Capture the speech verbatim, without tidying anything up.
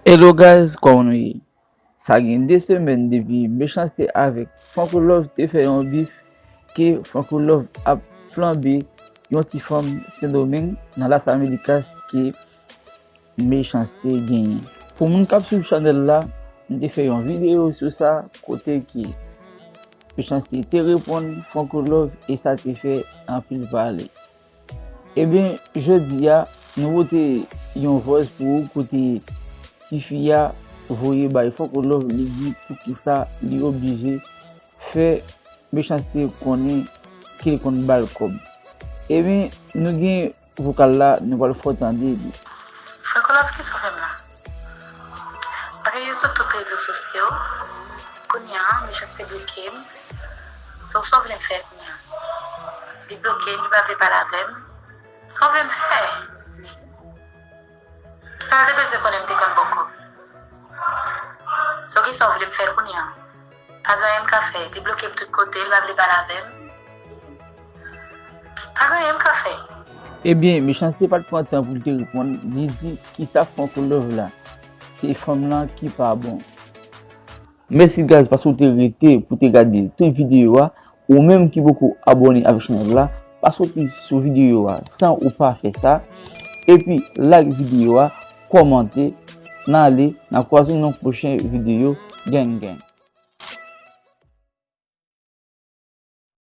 Hello guys, kòman nou ye? Sa gen de semèn depi Mechanste avèk Franco Love te fè yon bif ke Franco Love ap flanbe yon ti fanm Sendomeng nan Las Americas ke Mechanste genyen. Pou moun k ap swiv chanèl la, m te fè yon videyo sou sa kote ke Mechanste te reponn Franco Love e sa te fè anpil pale. Ebyen, jodi a, nou pote yon vòs pou ou kote tifi a voye bay Franco Love, li di poukisa li oblije fè Mechanste konnen ke li konn ba l kòb. Ebyen, nou gen vokal la, nou pral fè w tande li. Franco Love, kisa w fè m la? Bagay yo sou tout rezo sosyo. Kounye a, Mechanste bloke m. So, sa w vle m fè kounye a? Li bloke m, li pa vle pale avè m. Sa w vle m fè? Sa l te bezwen konnen m te konn ba w kòb. So, kisa w vle m fè kounye a? Pa gen anyen m ka fè. Li bloke m tout kote, li pa vle pale avè m. Pa gen anyen m ka fè. Ebyen, Mechanste pa t pran tan pou l te reponn, li di kisa Franco Love la, se fanm lan ki pa bon. Mèsi guys paske w te rete pou te gade tout videyo a. Ou menm ki poko abòne avèk chanèl la, pa soti sou videyo a san ou pa fè sa. Epi like videyo a, kòmante, n ale, n a kwaze nan yon pwochen videyo. Gang gang.